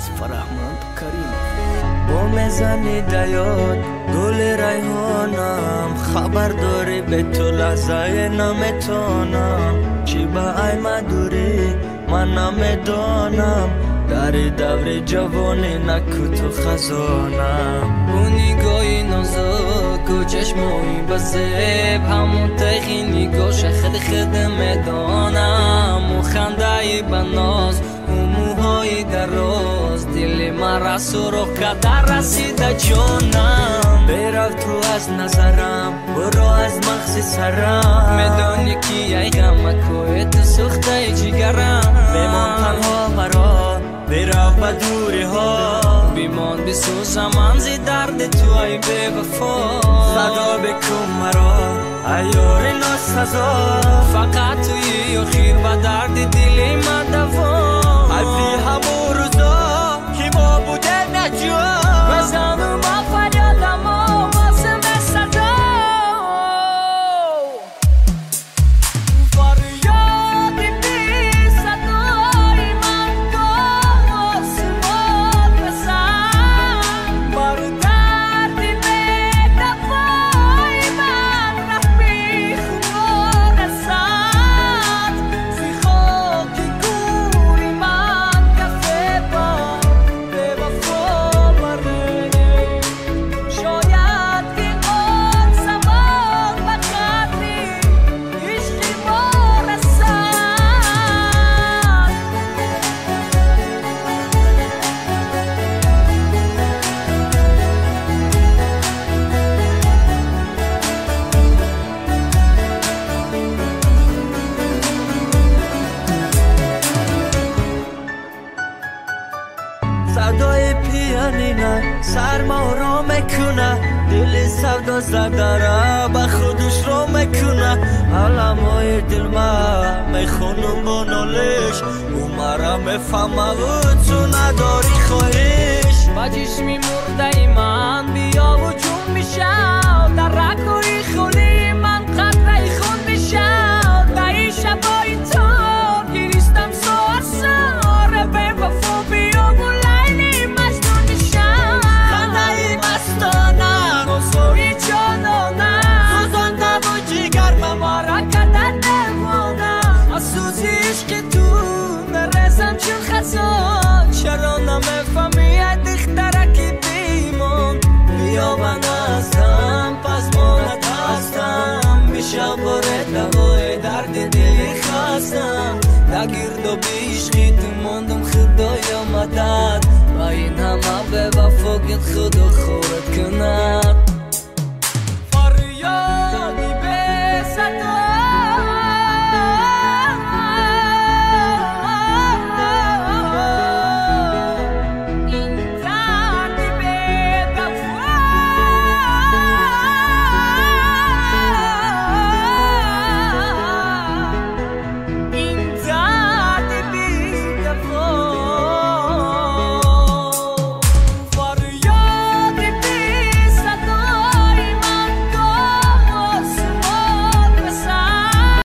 аз Фарахманд Каримов. Бо мезани даёд гули райҳонам, хабар дорӣ бе ту лаҳзае наметонам. Чӣ ба айма дурӣ ман намедонам, дари даври ҷавонӣ наку ту хазонам. Бу нигоҳи нозуку чашмои ба зеб, ҳамун техи нигоҳша худ худ медонам. У хандаи ба ноз, у мӯҳои дароз, дили мара суроғ карда расида ҷонам. Берав ту аз назарам, буро аз мағзи сарам, медонӣ ки ай ғамакои ту сӯхтаи ҷигарам. Бемон танҳо маро, берав ба дуриҳо, бимон бисӯзам зи дарди ту ай бевафо. Садо бикун маро ай ёри носазо, фақат туи охир ба дарди дили ман даво. Ҳайфи ҳамун рӯзо ки мо будем якҷо, базану ма фарёдам овозим садо. Фарёди бесадои ман то осмон расад, бар дарди бедавои ман раҳми Худо расад. Зи хоки гӯри ман кафе бод бевафо баре, шояд ки он замон ба қадри ишқи мо расад. Садои пианина сарморо мекуна, дили савдо задара ба худаш ро мекуна. Аламои дилма мехонум бо нолиш, ӯ мара мефаҳмаву ту надорӣ хоҳиш. Ба ҷисми мурдаи ман биёву ҷун бишав, дар рагҳои хунии ман қатраи хун бишав. Дар ин шабои тор гиристам соат-соат, бевафо биёву Лайли Маҷнун бишав. Хандаи мастона, нозои ҷонона, сӯзондаву ҷигарма мара карда девона. Аз сӯзи ишқи ту мерезам чун хазон, чаро намефаҳмӣ ай духтараки беимон? Биё ба наздам, пас монат ҳастам, бишав боре давои дарди дили хастам. Дар гирдоби ишқи ту мондам, Худоё мадад, ва ин ҳама бевафогит Худо хорат кунад.